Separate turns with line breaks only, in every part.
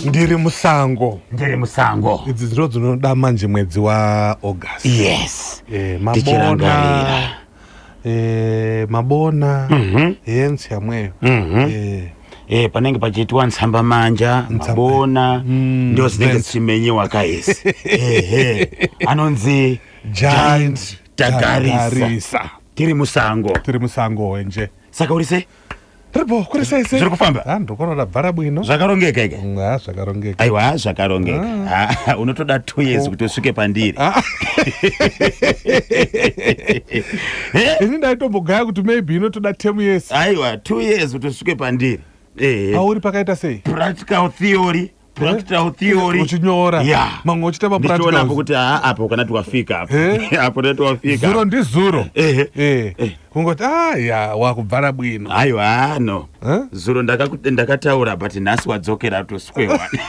Ndiri musango.
Ndiri musango.
Idzi dziro dzinoda manje mwedzi waAugust.
Yes.
Mabona.
Tichirangarira.
Mabona. Yensi yamweyo.
Panenge pachiitwa ntsamba manja, mabona, ndio dzinenge dzichimenyewa kaisi. Ehe. Anonzi
Giant
Tagarisa.
Tagarisa.
Tiri musango.
Tiri musango wenje.
Saka uri sei?
Ripo, kuri sei sei?
Zviri kufamba?
Ah, ndiri rabvara bwino.
Zvakarongeka ika?
Ah, zvakarongeka.
Aiwa, zvakarongeka. Ah, unotoda 2 years kuti usvike pandiri.
Ah. Ini ndaitombogaya kuti maybe inotoda term years.
Aiwa, 2 years kuti usvike pandiri.
Pauri pakaita sei?
Practical theory. Practical theory.
Uchinyora.
Yeah.
Mamwe uchiita ma
Ndichiona
practicals.
apo kuti apo kana twafika apo. Apo twafika.
Zuro ndizuro. Kungoti ya wakubvara bwino.
Aiwa, no. Zuro ndakataura but nhasi wadzokera to square one.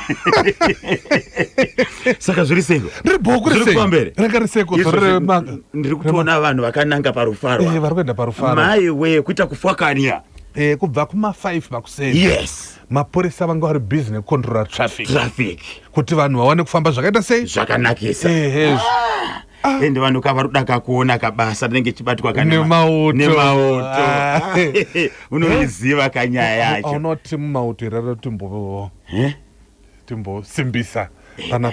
Saka zviri sei?
Ndiri bhoku
Zviri
sei?
kufamba here?
Ranga riseko
Izvo
zoro remanga.
Ndiri kutoona vanhu vakananga parufaro.
Vari kuenda parufaro.
Mai we kuita kufwakanya.
Kubva kuma 5 makuseni.
Yes.
Mapurisa vanga vari busy nekucontrola traffic.
Traffic.
Kuti vanhu vawane kufamba zvakaita sei?
Zvakanakisa. Ende vanhu kavari kuda kakuona kabasa rinenge chibatwa kana
Nemauto.
Nemauto. Unoiziva kanyaya yacho.
Unoti mumauto iraro timbosimbisa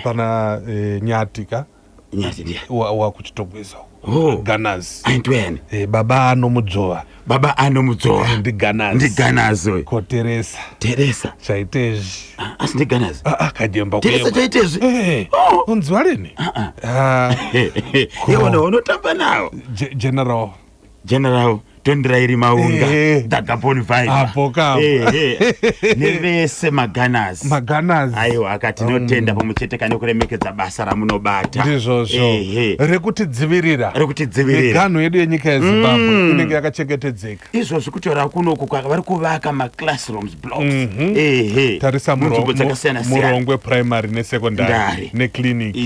pana Nyati ka.
Nyati ndiye.
Wa kuchitogwiza.
Oh.
Gunners.
Aintweni.
Baba anomudzova.
Baba anomudzova.
Ndi Gunners.
Ndi Gunners oyo.
Ko Teresa.
Teresa.
Chaitezvi.
Asi ndi Gunners.
Kajemba
Teresa
kuyemba.
chaitezvi.
Oh. Unzwa lini?
Iwe unotamba nawo.
General.
General Tonderai Maunga. The Gabon Vibe.
Apo kapo.
Nevese maGunners.
MaGunners.
Aiwa, akati tinotenda pamwe chete kane kuremekedza basa ramunobata.
Ndizvozvo. Rekutidzivirira.
Rekutidzivirira.
Miganhu yedu yenyika yeZimbabwe inenge yakachengetedzeka.
Izvozvi kutaura kunoku vari kuvaka maclassrooms blocks.
Tarisa
Munzvimbo dzakasiyana-siyana.
Murongwe primary nesecondary
Ndari.
neclinic.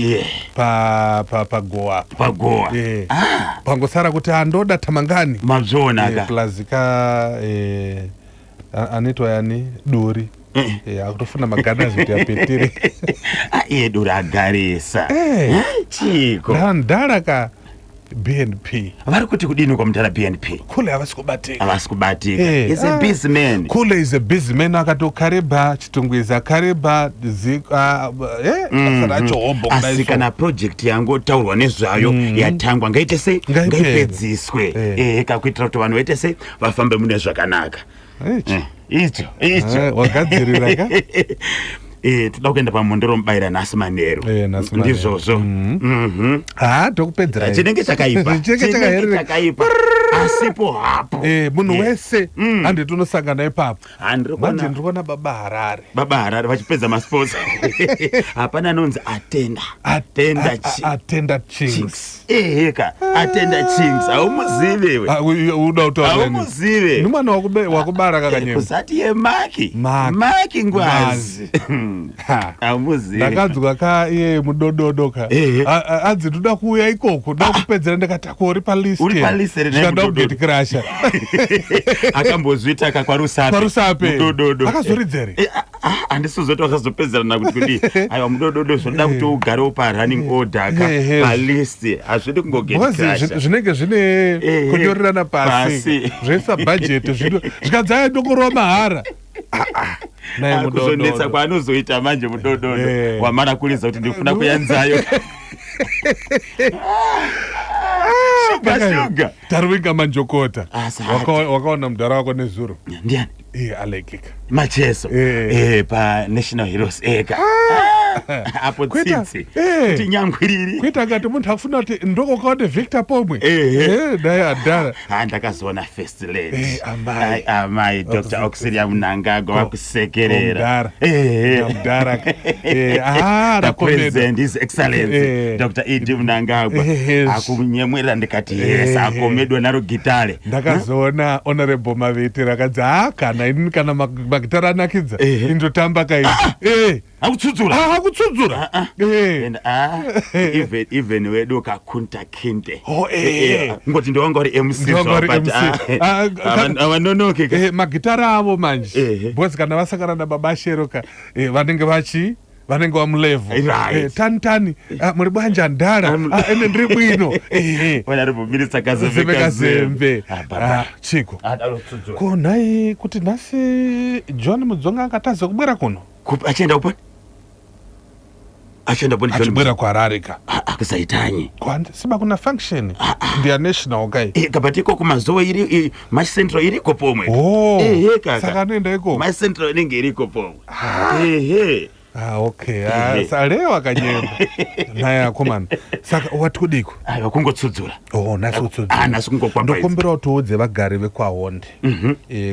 Pagoa.
Pagoa.
Pangosara kuti andoda tamangani.
Mazviona ka.
Plus ka anoitwa yani Duri. Akutofuna maGunners kuti apetire.
Iye Duri agarisa. Chiko.
Ndara ka BNP.
Vari kuti kudini kwamutara BNP?
Kule havasi kubatika.
Havasi kubatika. He's a busy man.
Kule is a busy man akati Kariba, Chitungwiza, Kariba, basa racho hombo kudai
Asi
so.
kana project yangotaurwa nezvayo yatangwa ngaite sei?
Ngaipere.
Ngaipedziswe. Kakuitira kuti vanhu vaite sei? Vafambe mune zvakanaka.
Icho.
Icho, icho.
Wagadzirira ka?
Toda kuenda pamhondoro mubayira nhasi manheru.
Nhasi manheru.
Ndizvozvo.
Tokupedzera.
Chinenge chakaipa.
Chinenge
Chinenge
chakaherera.
chakaipa. Asipo hapo.
Munhu wese handi tinosangana ipapo.
Handiri kuona.
Manje ndiri kuona Baba Harare.
Baba Harare vachipedza masports. Hapana anonzi Atenda. Atenda
Atenda Chinks.
Eheka, Atenda Chinks. Haumuzive we.
Uda kutaura neni.
Haumuzive.
Ni mwana wakubara kakanyema.
Kuzati yemaki.
Maki.
Maki Ngwazi.
Ha.
Haumuzive.
Ndakanzwa ka iye mudododo ka. Anzi ndoda kuuya ikoko, ndoda kupedzera ndikati ako uri palist.
Uri palist here naye
Ndikada
mudododo.
kugate crasher.
Akambozviita ka kwaRusape.
KwaRusape.
Mudododo.
Akazoridza here?
Handisizoti wakazopedzerana kuti kudii. Aiwa mudododo zvoda kuti ugarewo pa running order ka palist. Hazvidi kungogate
Because
crasher.
zvinenge zvine kunyorerana pasi.
Pasi.
Zvoisa budget zvikanzi aya ndokorwa mahara. Naye mudododo.
Kuzonetsa kwaanozoita manje mudododo. Wamara kuriza kuti ndifuna kuyanzayo. Shuga, shuga.
Taruvinga Manjokota.
Asati.
Wakaona mudhara wako nezuro.
Ndiani?
Iye Alekika.
Macheso. Pa National Heroes eka. Apo tsitsi. Kuti nyangwiriri.
Kuita ngati munthu afuna kuti ndokokaone Victor Pomwe. Dai adhara.
Ndakazoona First Lady.
Amai.
Ai, amai Dr. Auxilia Mnangagwa vakusekerera.
Mudhara. Mudhara.
The
Rakomeda.
President, His Excellency, Dr. E.D. Mnangagwa. Akunyemwerera ndikati yes, akomedwa naro gitare.
Ndakazoona Honorable Mavete rakadzi kana ini kana magitare anakidza indotamba kaini.
Akutsudzura.
kutsudzura.
Ah, ah. And, ah, even wedu kakunta kinte.
Oh, eh.
Ngoti ndowanga uri MC.
Ndowanga
zvavo,
uri
but,
MC.
ah,
Ah,
havanonoke ka.
Magitara avo manje, because kana vasangana nababa Shero ka, vanenge vachi vanenge vamulevel. Tani tani, ah, muri bwanja ndara? Ah, ene ndiri bwino.
Honorable Minister Kazembe.
Kazembe Kazembe.
Ah, baba.
Ah, chiko.
Ah, dalo tsudzura.
Ko nhai, kuti nhasi John Mudzonga angataze kubwera kuno?
Achienda kuponi? Achienda kuponi John?
Achibwera kuHarare ka.
Ah, ah, kusaitanyi.
Siba kuna function ndiya national kai.
Kabati ikoko mazowe iri Mash Central iriko pomwe.
Oh,
Ehe, kaka.
saka anoenda ikoko.
Mash Central inenge iriko pomwe. Ehe.
Ah, okay. Ah,
Ehe.
salewa kanyemba naye akomana. Saka wati kudiko?
Aiwa, kungotsudzura.
Oh, nhasi kutsudzura.
Ah, nhasi kungokwamba.
Ndokumbira kuti uudze vagari vekwaHonde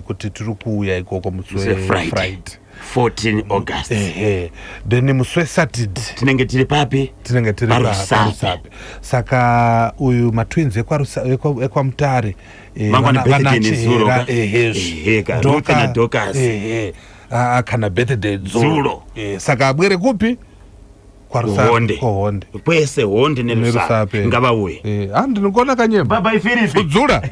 kuti tiri kuuya ikoko musi
Musi weFriday.
weFriday
14 August.
Ehe, then musi weSaturday
Tinenge tiri papi?
Tinenge tiri
PaRusape.
paRusape. Saka uyu matwins ekwaMutare,
Mangwana birthday nezuro
vanaChihera,
ka?
ehezvo.
Ehe, ka, Ruth naDorcas.
Ehe. Ah, kana birthday dzulo.
Dzulo.
Saka abwere kupi? KwaRusape.
Honde.
Kuhonde.
Kwese Honde
NeRusape.
neRusape ngavauye.
Ah, ndinokuona kanyemba.
Baba Ifiripi.
Tsudzura.